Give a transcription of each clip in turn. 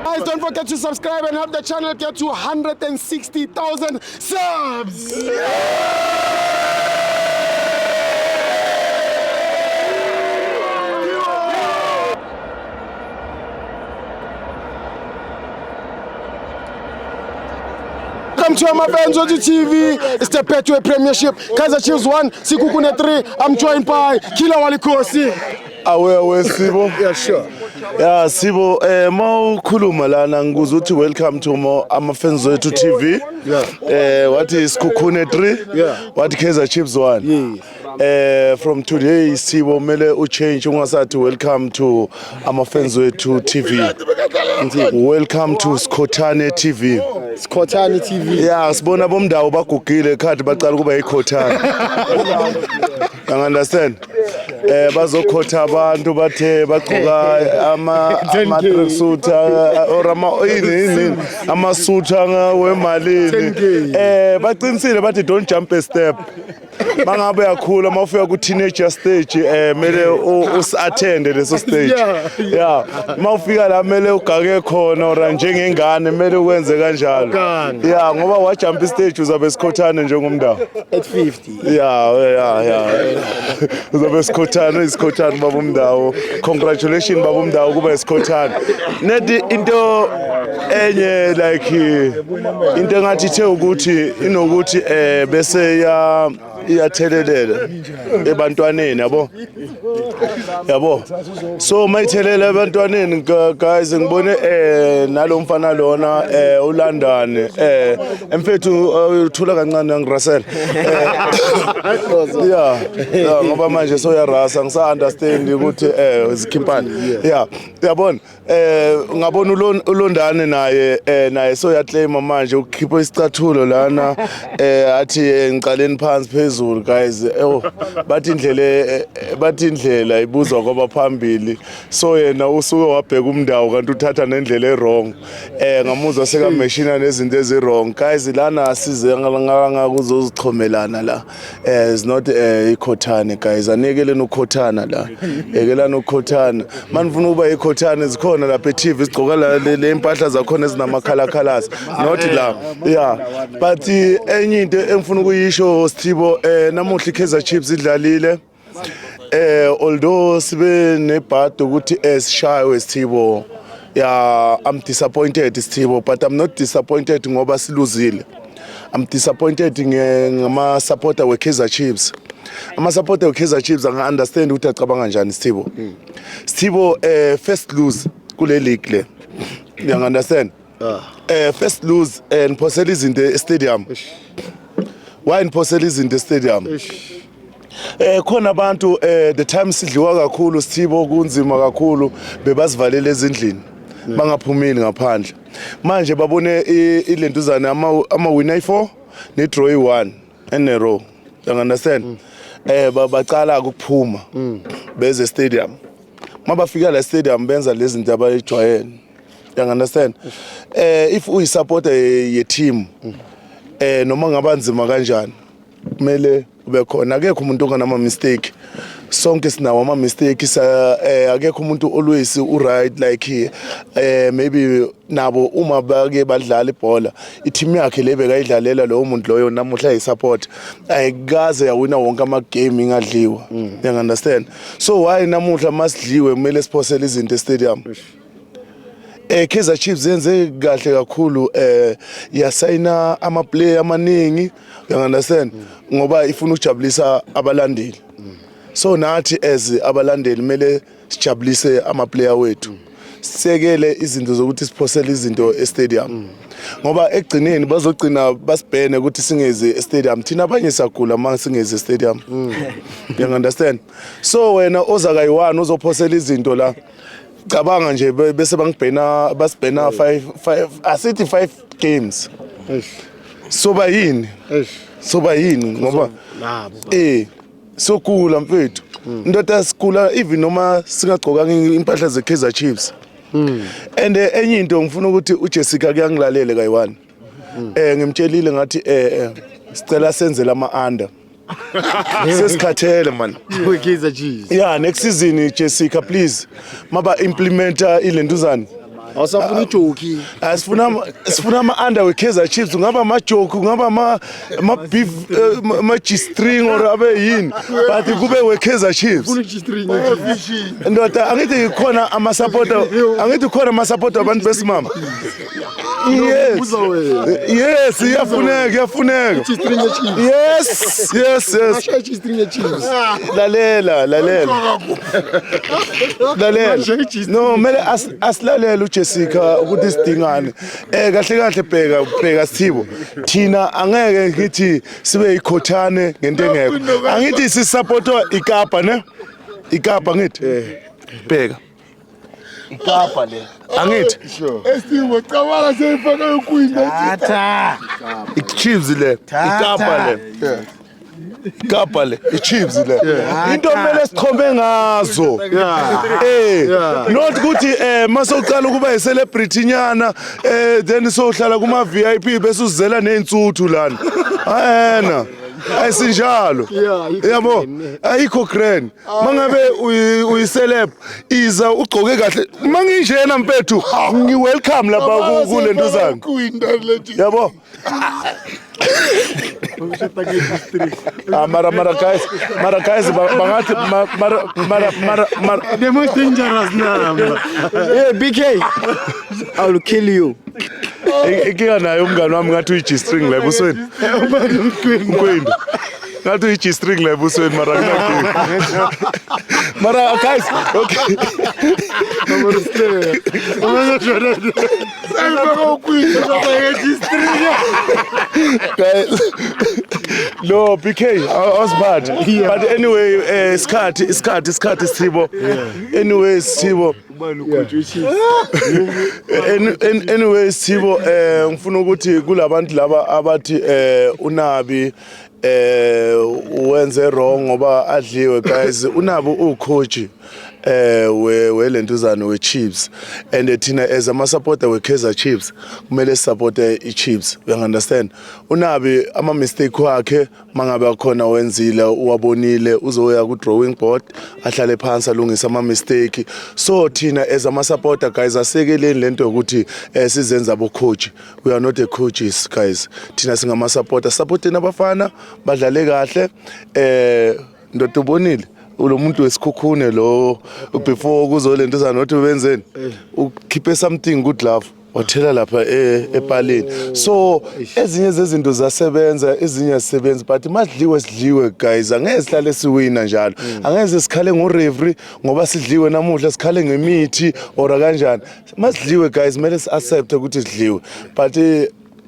Guys, don't forget to subscribe and help the channel get to 160,000 subs. Welcome to my fans on TV. It's the Betway Premiership. Kaizer Chiefs 1, Sekhukhune 3. I'm joined by Killer Walikosi. Awe awe Sibo. Yeah, sure. Yeah Sibo, mawukhuluma lana ngikuza uthi welcome to mo ama fans wethu TV. Yeah. Wathi Sekhukhune 3. Yeah. Wathi Kaizer Chiefs 1. Yes. From today Sibo mele uchange ungasathi welcome to ama fans wethu TV. Welcome to Skhothane TV. Skhothane TV. Yeah, sibona bomndawo bagugile ekhadi baqala kuba yikhothane. You understand? Bazokhotha abantu bathe bagqoka ama tracksuit or ama yini yini amasuit wemalini. 10K. Baqinisile bathi don't jump a step. Mangabe uyakhula mawufika ku teenager stage mele usattend leso stage. Yeah. Yeah. Mawufika la mele ugake khona or njengengane mele ukwenze kanjalo. Uganga. Yeah, ngoba wajump stage uzabe sikhothane njengomndawo. At 50. Yeah. Uzobe sikhothane isikhothane baba umndawo. Congratulations baba umndawo kuba isikhothane. Nedi into enye like into engathi ithe ukuthi inokuthi bese ya iyathelelela ebantwaneni yabo. Yabo. So mayithelela ebantwaneni guys ngibone nalomfana lona uLondon emfethu uthula kancane ngirasela. Yeah, ngoba manje soyarasa ngisa understand ukuthi zikhimpani. Yeah, uyabona ngabona uLondane naye soyaclaima manje ukhipha isicathulo lana athi ngiqaleni phansi phezulu guys. Oh, bathi indlela ibuzwa kwabaphambili. So yena usuke wabheka umndawo kanti uthatha nendlela e-wrong. Ngamuzwa sekameshina nezinto ezi-wrong. Guys, lana size nganga kuzozichomelana la. It's not ikhothane guys. Anekeleni ukhothana la. Yekelani ukhothana. Manifuna ukuba ikhothane zikhona lapha e-TV sigcoka la le impahla zakhona ezinamakhala colors. Not la. Yeah. But enye into engifuna ukuyisho Sithibo, namuhla iKaizer Chiefs idlalile. Although sibe nebhadi ukuthi sishawe Sithibo. Yeah, I'm disappointed Sithibo, but I'm not disappointed ngoba siluzile. I'm disappointed ngama supporter we Kaizer Chiefs. Ama supporter we Kaizer Chiefs anga understand ukuthi acabanga kanjani Sithibo. Sithibo, first lose kule league le. You understand? First lose niphosela izinto e stadium. Why niphosela izinto e stadium? Khona abantu the time sidliwa kakhulu Sithibo, kunzima kakhulu, bebazivalela ezindlini bangaphumeli ngaphandle. Manje babone ilentuzana ama win 4 ne draw 1 in a row. You understand? Bacala ukuphuma beze stadium. Mabafika la stadium benza lezi zinto abayijwayele. You understand? If uyisupporter ye team noma ngaba nzima kanjani kumele ube khona. Akekho umuntu onganama mistake, sonke sinawo ama mistake sa akekho umuntu always u right like maybe nabo uma bake badlala ibhola i-team yakhe le bekayidlalela lowo muntu loyo namuhla ayisupport ayikaze yawina wonke ama game ingadliwa. You understand? So why namuhla masidliwe kumele siphosele izinto e-stadium? Kaizer Chiefs yenze kahle kakhulu, yasayina ama player amaningi, you understand, ngoba ifuna ukujabulisa abalandeli. So nathi as abalandeli kumele sijabulise ama player wethu, sekele izinto zokuthi siphosele izinto e-stadium, ngoba ekugcineni bazogcina basibhene ukuthi singezi e-stadium. Thina abanye siyagula uma singezi e-stadium, you understand? So wena oza kayi-one uzophosela izinto la, cabanga nje bese bangibhena basibhena 5 5 asithi 5 games, soba yini? Soba yini? Ngoba Nabo. Sokula mfethu, indoda sigula even noma singagqokanga impahla ze-Kaizer Chiefs. And enye into ngifuna ukuthi uJessica kuyangilalele kayi-one. Ngimtshelile ngathi sicela senze lama under, sesikhathele man. Kaizer Chiefs. Yeah, next season Jessica, please maba implementa ilentuzana. Awusafuna ijoki. Sifuna ama-under we-Kaizer Chiefs, kungaba ama-joke, kungaba ama-beef, ama-G-string or abe yini, but kube we-Kaizer Chiefs. G-string. Ndoda, angithi khona ama-supporter, angithi khona ama-supporter abantu besimama. Yes. Buza wena. Yes, iyafuneka, iyafuneka. G-string ye-Chiefs. Yes. Ashaye G-string ye-Chiefs. Lalela, lalela, lalela. No, kumele asilalele uJessica ukuthi sidingane. Kahle kahle, bheka, bheka Sithibo, thina angeke ngithi sibe yikhothane ngento engekho. Angithi sisupportwa iKapa ne, iKapa ngithi, bheka iKapa le, angithi? Esiwe cabanga seyifaka yokwinda. Thatha. I-Chiefs le, iKapa le, iKapa le, i-Chiefs le, into kumele sichome ngazo, not ukuthi mase uqala ukuba i-celebrity nyana, then sohlala kuma VIP bese uzela nezinsuthu lana. Ayena ayisinjalo. Yabo, ayikho grand. Mangabe uyi-celeb, iza ugcoke kahle. Manginjena mfethu, ngi-welcome lapha kule nto zami. Kwinda le. Yabo. Ah, mara guys, mara guys, bangathi mara The most dangerous number. Hey, BK, I will kill you. Inkinga naye umngani wami ngathi uyi-G-string la ebusweni. Mkwindi. Ngathi uyi-G-string la ebusweni, mara kunankinga. Mara guys, okay. Seyifaka ukwinda. Guys. No, BK, I was bad. But anyway, isikhathi, isikhathi, isikhathi Sithibo. Anyway, Sithibo. Anyway, Sithibo, ngifuna ukuthi kulabantu laba abathi uNabi wenze wrong ngoba adliwe, guys, uNabi ucoach we welentuzana we Chiefs, and thina as ama supporter we Kaizer Chiefs kumele support i Chiefs, you understand? UNabi ama mistake wakhe mangabe akhona wenzile, uwabonile, uzoya ku drawing board, ahlale phansi, alungise ama mistake. So thina as ama supporter, guys, asekeleni lento yokuthi sizenza abo coach. We are not the coaches, guys. Thina singama supporter, supporteni abafana badlale kahle. Ndoda, ubonile lo muntu weSekhukhune lo, before kuzolento zanothi benzeni, ukhiphe something good love, wathela lapha epalini. So ezinye zezinto zasebenza, ezinye azisebenzi, but madliwe sidliwe, guys. Angeke sihlale siwina njalo, angeke sikhale ngo-referee ngoba sidliwe namuhla, sikhale ngemithi or kanjani. Masidliwe, guys, kumele si-accept ukuthi sidliwe. But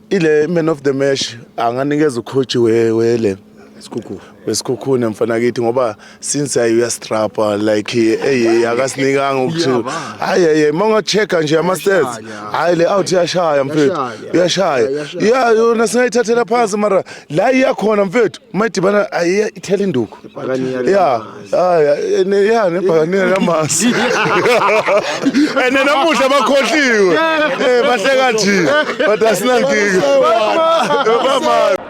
ile man of the match anganikeza ucoach wele Sikhukhu. weSekhukhune, mfana kithi, ngoba since ayi uyastrapa like, hey, akasinikanga ukuthi hayi hayi, mawunga-check nje ama stats, hayi, le out iyashaya, mfethu. Iyashaya. Uyashaya. Iyashaya. Yeah, yona singayithathela phansi, mara la iyakhona, mfethu, mayidibana ayi ithela induku. Ibhakaniya. Yeah, hayi, yeah, nebhakaniya lamasi, and namuhla bakhohliwe, bahleka nje, but asinankinga. Bye bye.